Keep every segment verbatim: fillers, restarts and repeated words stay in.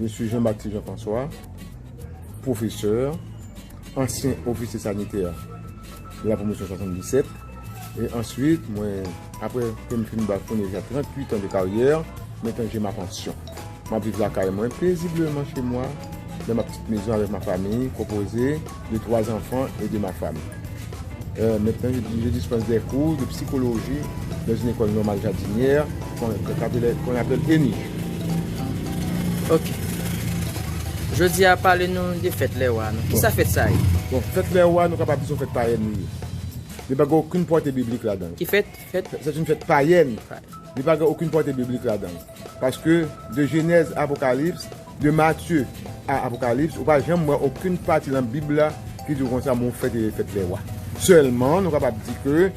Je suis Jean-Baptiste Jean-François, professeur, ancien officier sanitaire de la promotion soixante-dix-sept. Et ensuite, mwen, après que je finis ma première trente-huit ans de carrière, maintenant j'ai ma pension. Mwen ap viv lakay mwen, paisiblement chez moi, dans ma petite maison avec ma famille, composée de trois enfants et de ma femme. Euh, maintenant, je, je dispense des cours de psychologie dans une école normale jardinière qu'on qu'on appelle, qu'on appelle ENIJ. Ok. Jodi a, pale nou de fèt lè wa, non? Kisa fèt sa ye? Bon, fèt lè wa, nou kapab di se yon fèt payèn li ye. Li pa gen okenn pòte biblik ladan l. Ki fèt? Fèt? Se yon fèt payèn. Li pa gen okenn pòte biblik ladan l. Paske de Jenèz a Apokalips, de Matye a Apokalips, ou pa janm wè okenn pati nan Bib la ki di w konsa men yon fèt rele fèt lè wa. Sèlman, nou kapab di ke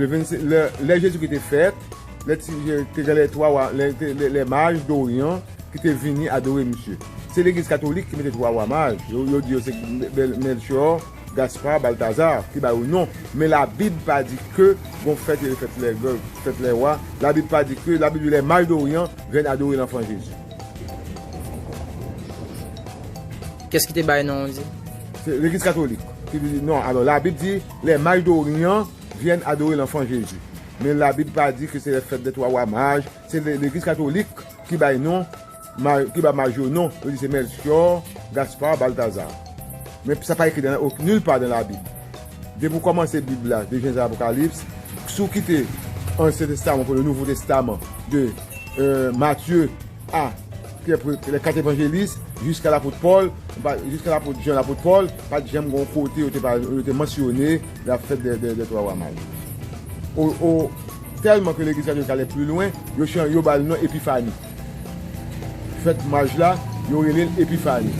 le vennsenk, lè, lè Jezikri te fèt, lè ti, te gen lè twa wa, lè, te- lè, lè maj doryan ki te vini adore misye. Se legliz katolik ki mete twa wa maj. Yo, yo di yo se Bèl- Melchor, Gaspar, Baltazar ki ba yo non. Men Labib pa di ke gon fèt rele fèt lè, fèt lè wa. Labib pa di ke, Labib di les mages d'Orient viennent adorer l'enfant Jésus. Kès ki te bay non an di? Se legliz katolik ki di non. Alò, Labib di les mages d'Orient viennent adorer l'enfant Jésus. Men Labib pa di ke se fèt de twa wa maj. Se le- legliz katolik ki bay non, ma- ki ba maj yo non. Yo di se Melchor, Gaspar, Baltazar. Men sa pa ekri dan ok- nil pa dan Labib. Depi w kòmanse Bib la, de Jenèz a Apokalips, si w kite Ansyen Testaman pou le Nouvo Testaman, de euh, Matye a, ki les quatre évangélistes, jiska lapot Pòl, pa- jiska lapot Jan, lapot Pòl, pa t janm gen yon kote yo te, pa- yo te mansyone la fèt de, de, de twa wa maj. O, o, tèlman ke legliz katolik ale pli lwen, yo chan- yo ba l non Epifani. Fèt maj la, yo rele l Epifani.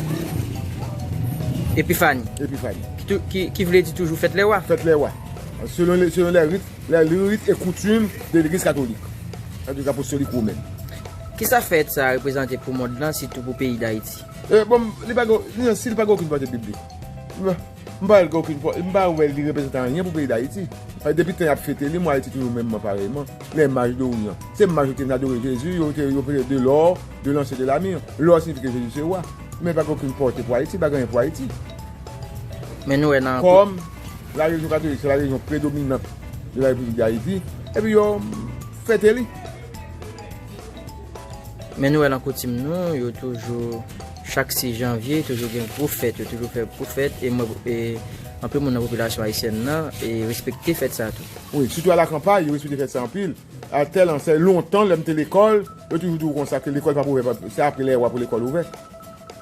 Epifani. Epifani. Ki, tou- ki, ki vle di toujou fèt lè wa. Fèt lè wa. Selon, le- selon les rites, les rites et coutumes de l'église catholique, catholique apostolique romaine. Kisa fèt sa a reprezante pou mond lan, sitou pou peyi Dayiti? E, bon, li pa gen, li, si li pa gen okenn pòte biblik. M pa wè l gen okenn pò, m pa wè li reprezante anyen pou peyi Dayiti. Paske depi tan y ap fete li, mwen Ayiti toujou menmman parèyman. Les mages d'Orient. Se maj yo te vin adore Jezi, yo te, yo te de lò, de lans e de lamir. Lò siyifi ke Jezi se wa. Men pa gen okenn pòte pou Ayiti, pa gen anyen pou Ayiti. Men nou wè nan. Kòm la relijyon katolik se la relijyon predominant de la Repiblik de Ayiti, epi yo fete li. Men nou wè nan koutim nou, yo toujou, chak sis janvye, toujou gen gwo fèt, yo toujou fè gwo fèt, e mwen, e anpil moun nan popilasyon ayisyèn nan, e respekte fèt sa tou. Wi, sitou a la kanpay, yo respekte fèt sa anpil. A tèl ansèy, lontan, lè m te lekòl, yo toujou di w konsa ke lekòl p ap ouvè, se apre lè wa pou lekòl ouvè.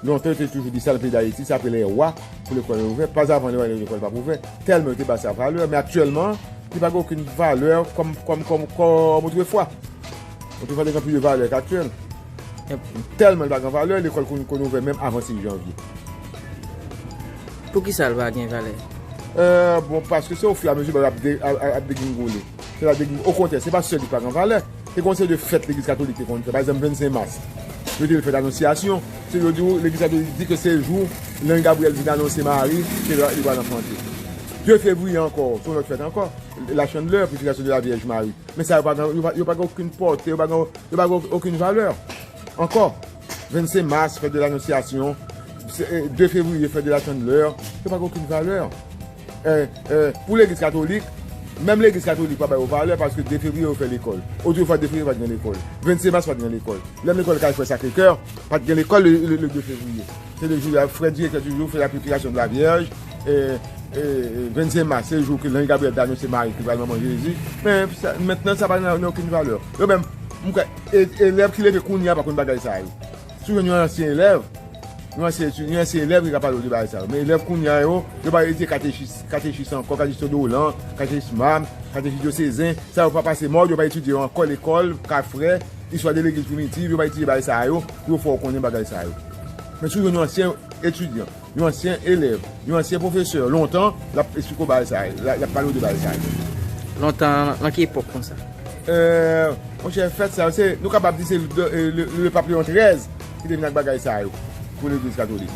Lontan, yo te toujou di sa nan peyi Dayiti, se apre lè wa pou lekòl ouvè, pa avan lè wa lekòl p ap ouvè. Tèlman yo te ba sa valè, men aktyèlman, li pa gen okenn valè kòm, kòm, kòm, kòm otrefwa. Otrefwa, li te gen plis de valè ke aktyèl. Tèlman li pa gen valè, lekòl konn, konn ouvè menm avan sis janvye. Poukisa l pa gen valè? E, bon, paske se ofiramezi bagay ap de- ap, ap, ap degringole. Se la degringole. Okontrè, se pa sèl li pa gen valè. Te gen yon seri de fèt legliz katolik te konn fè. Pa egzanp, vennsenk mas. Yo te rele fèt Anonsyasyon. Se yo di w, legliz katolik di ke se jou Lanj Gabriyèl vin anonse Mari ke li pral anfante. De fevriye ankò, se yon lòt fèt ankò. La Chandeleur, Purification de la Vierge Marie. Men sa yo pa gen, yo pa, yo pa gen okenn pòte, yo pa gen, yo pa gen okenn valè. Ankò, vennsenk mas, fèt de Lanonsyasyon, se- e, de fevriye, fèt de la Chandeleur, yo pa gen okenn valè. E, e, pou legliz katolik, menm legliz katolik pa ba yo valè paske de fevriye yo fè lekòl. Otrefwa, de fevriye pa t gen lekòl. Vennsenk mas pa t gen lekòl. Menm lekòl Kay Frè Sacré-Cœur, pa t gen lekòl le, le, le de fevriye. Se le jou la, frè direktè toujou fè la purification de la Vierge, e, e, vennsenk mas, se jou ke Lanj Gabriyèl te anonse Mari ki pral manman Jezi. Men, sa, mentnan, sa pa gen okenn valè. Yo menm, m kwè, e- elèv ki leve kounye a pa konn bagay sa yo. Si w jwenn yon ansyen elèv, yon ansyen etidyan, yon ansyen elèv ki ka pale w de bagay sa yo. Men elèv kounye a yo, yo pa etidye katechis, katechis ankò, katechis Dolan, katechis Mam, katechis dyosezen. Sa yo pa pase mòd, yo pa etidye yo ankò lekòl, Kay Frè, istwa de legliz primitiv, yo pa etidye bagay sa yo, pou yo fè w konnen bagay sa yo. Men si w jwenn yon ansyen etidyan, yon ansyen elèv, yon ansyen pwofesè, lontan, l ap esplike w bagay sa yo, l ap, l ap pale w de bagay sa yo. Lontan, nan ki epòk konsa? E, monchè, fèt sa yo, se, nou kapab di se le, le, le, le pap Leon trèz ki te vin ak bagay sa yo pou legliz katolik.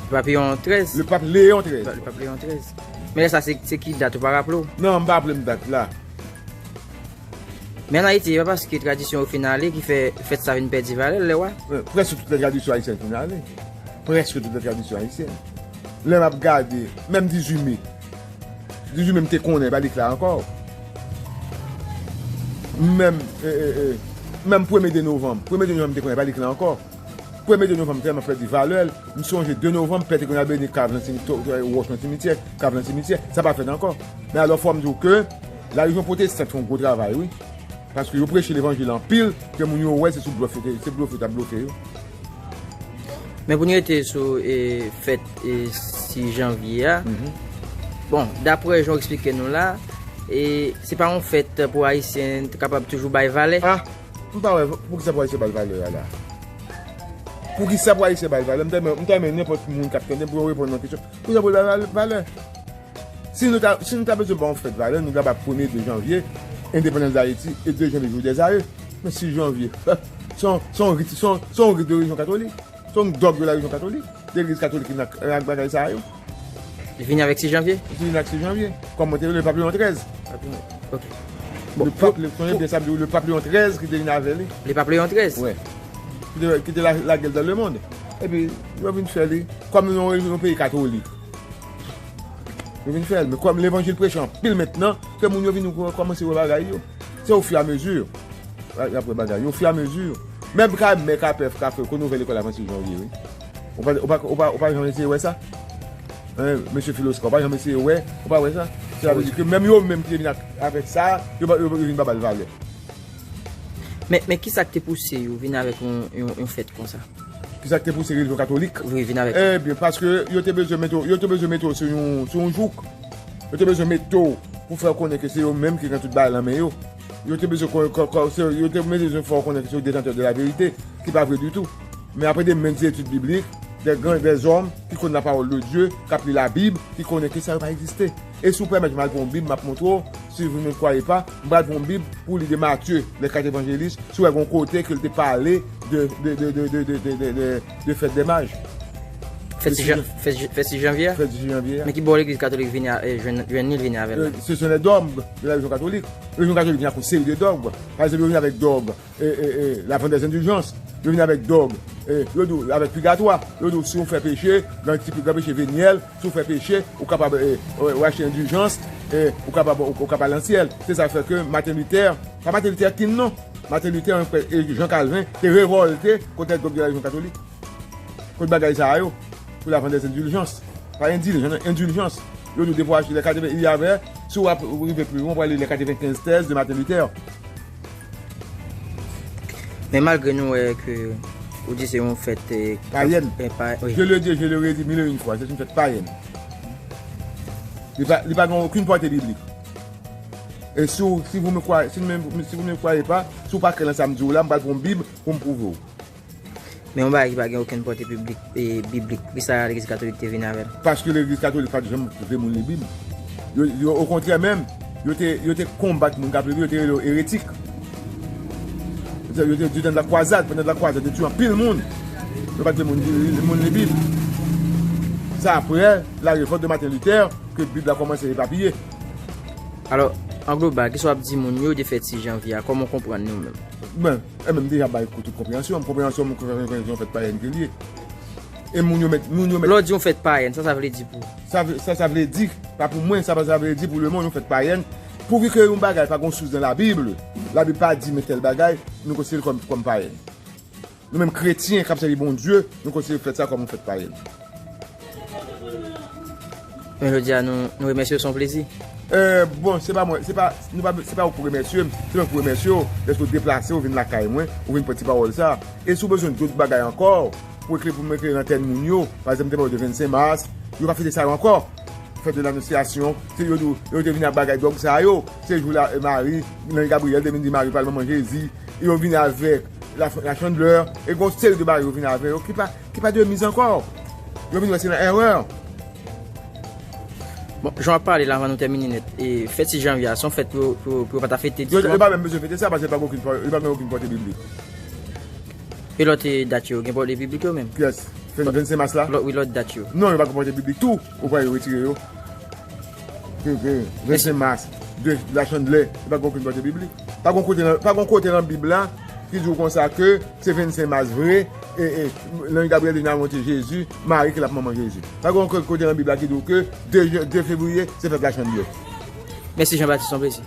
Le pap Leon trèz? Le pap Leon trèz. Le pap Leon trèz. Men lè sa, se, se ki dat ou pa raple w? Non, m pa raple m dat la. Men ann Ayiti, e pa paske tradisyon yo fin ale ki fè fèt sa vin pèdi valè l, Lewa. Prèske tout lè tradisyon ayisyèn fin ale. Prèske tout lè tradisyon ayisyèn. Lè m ap gade, menm dizuit me. Dizuit me m te konnen, pa lik la ankò. Menm, e, e, e, menm premye de novanm. Premye de novanm m te konnen, pa lik la ankò. Premye de novanm tèlman pèdi valè l, m sonje de novanm, pè te konn al beni kav nan simityè, wòch nan simityè, kav nan simityè. Sa pa fèt ankò. Men alò, fò m di w ke larejyon pwotestan fè yon gwo travay, wi. Paske yo preche levanjil anpil, ke moun yo wè se sou blòf yo te, se blòf yo t ap blofe yo. Men pou n rete sou e, fèt e, sis janvye a, bon, daprè jan w eksplike nou la, e, se pa yon fèt pou Ayisyen kapab toujou bay valè. Ah, m pa wè poukisa pou Ayisyen bay valè a la. Poukisa pou Ayisyen bay valè? M ta renmen, m ta renmen nenpòt moun k ap tande m pou yo reponn nan kesyon. Poukisa pou l bay valè? Si nou ta, si nou ta bezwen ba yon fèt valè, nou ta ba premye de janvye, endepandans Dayiti, e de janvye, jou dèzaye. Men sis janvye, se yon, se yon rit, se yon, se yon rit de relijyon katolik. Se yon dòg de larelijyon katolik. Legliz katolik ki nan, nan bagay sa yo. Li vini avèk sis janvye? Li vini avèk sis janvye. Kòm mwen te rele, le pap Leon trèz. Ok. Le pap, le, konnen byen sa m di w, le pap Leon trèz ki te vin avè li. Le pap Leon trèz? Wè. Ki te, ki te la, lage l dans le monde. Epi, yo vin fè li. Kòm nou yon, yon peyi katolik. Yo vin fè l. Men kòm levanjil preche anpil mentnan, ke moun yo vin kò-, kòmanse wè bagay yo. Se ofiramezi. Y ap wè bagay yo ofiramezi. Menm ka mè ka pè ka fè kou nouvèl lekòl avan sis janvye, wi. Ou pa, ou pa, ou pa, ou pa janm eseye wè sa? Hein, mesye Filoska, ou pa janm eseye wè? Ou pa wè sa? Sa vle di ke menm yo menm ki te vin ak, avèk sa, yo, pa- yo, yo vin pa ba l valè. Men, men kisa k te pouse yo vin avèk yon, yon, yon fèt konsa? Kisa k te pouse relijyon katolik? Wi, vin avèk. Ebyen, paske yo te bezwen mete w, yo te bezwen mete w sou yon, sou yon jouk. Yo te bezwen mete w pou fè w konnen ke se yo menm ki gen tout bagay nan men yo. Yo te bezwen kon- kon- kon- se- yo te bezwen fè w konnen ke se yo detantè de la verite, ki pa vre ditou. Men apre de menm etid biblik, de gran, de zòm ki konn la pawòl de Dye, k ap li Labib, ki konnen ke sa yo pa egziste. E si w pèmèt m al pran yon Bib, m ap montre w, si vous ne me croyez pas, m pral pran yon Bib pou li de Matye, les quatre évangélistes, si w wè gon kote ke l te pale de, de, de fèt dè maj. Fèt sis jan- fèt sis- fèt sis janvye a? Fèt sis janvye a. Men ki bò legliz katolik vini a, e, jwenn, jwenn li vini avè l la? Se, se yon dòg de la relijyon katolik. Relijyon katolik vini ak yon seri de dòg. Pa egzanp, yo vini avèk dòg e, e, e, la vente des indulgences. Yo vin avèk dòg. E, yo di w, avèk pigatwa. Yo di w, si w fè peche, gran ti gran peche venyèl, si w fè peche, ou kapab e, e, ou achte endijans, e, ou kapab, ou, ou kapab al nan syèl. Se sa k fè ke Martin Luther, pa Martin Luther King non, Martin Luther e, e, Jean Calvin te revòlte kont lèt dòg de la relijyon katolik. Kont bagay sa yo, pou la vente des indulgences. Pa endiljan, non, endiljans. Yo di w depi w achte les quatre-vingts, il y avait, si w ap rive pli lwen, w prale les quatre-vingt-quinze thèses de Martin Luther. Men malgre nou wè ke ou di se yon fèt e, Payèn. E, pa, wi. Je le dis, je le redis mille et une fois, c'est une fête païenne. Li pa, li pa gen okenn pòte biblik. E si w, si vous me croyez, si, si vous ne me croyez pas, si w pa kwè nan sa m di w la, m pral pran yon Bib pou m pwouve w. Men yon bagay ki pa gen okenn pòte piblik, e, biblik, poukisa legliz katolik te vin avè l? Paske legliz katolik pa t janm voye moun li Bib. Yo, yo, okontrè menm, yo te, yo te konbat moun k ap li Bib, yo te rele yo eretik. Yo te, yo te di nan lakwazad, pandan lakwazad, yo te tiye anpil moun. Yo pa t voye moun, moun li Bib. Se apre la révolte de Martin Luther ke Bib la kòmanse epapiye. Alò, an global, kisa w ap di moun yo de fèt sis janvye a? Kòman w konprann nou menm? Ben, e menm deja bay kou tout konpreyansyon. Konpreyansyon, m konpreyansyon fèt payèn ke li ye. E moun yo mèt, moun yo mèt. Lè w di yon fèt payèn, sa sa vle di pou ou? Sa, sa, sa vle di, pa pou mwen, sa, sa vle di pou lemonn, yon fèt payèn. Pouvi ke yon bagay pa gen sous nan Labib, Labib pa di men tèl bagay, nou konsidere l kòm, kòm payèn. Nou menm kretyen k ap sèvi Bondye, nou konsidere fèt sa kòm yon fèt payèn. Men jodi a, nou, nou remèsye w, se yon plezi. E, bon, se pa mwen, se pa, nou pa, se pa ou pou remèsye m, se mwen pou remèsye w, dèske w deplase, w vin lakay mwen, w vin pran ti pawòl sa. E si w bezwen dòt bagay ankò, pou ekri, pou m ekri nan tèt moun yo, pa egzanp, m te pale w de vennsenk mas, yo pa fete sa yo ankò. Fèt de Lanonsyasyon, se yo, yo, yo te vin ak bagay dòg sa yo, se jou la, e, Mari, Lanj Gabriyèl te vin di Mari pral manman Jezi, yo vin avèk la, la chandelè, e gon seri de bagay yo vin avè yo, ki pa, ki pa de miz ankò. Yo vin wè se nan erè. Bon, jan w ap pale la, anvan nou tèmine nèt, e fèt sis janvye a, se yon fèt pou, pou, pou yo pa ta fete ditou? Yo pa menm bezwen fete sa, paske li pa gen okenn, li pa gen okenn pòte biblik. E lòt, e, dat yo, gen pòte biblik yo menm? Kiyès? Vennsenk mas la? Lòt, wi, lòt dat yo. Non, yo pa gen pòte biblik tou. Ou kwè yo retire yo? Ke, ke, vennsenk mas, de, la chandelè, yo pa gen okenn pòte biblik. Pa gen kote nan, pa gen kote nan Bib la ki di w konsa ke se vennsenk mas vre, e, e, Lanj Gabriyèl te anonse Jezi, Mari ki l ap manman Jezi. Pa gen kote nan Bib la ki di w ke de, de fevriye se fèt la Chandelè. Mèsi Jean Baptiste, yon plezi.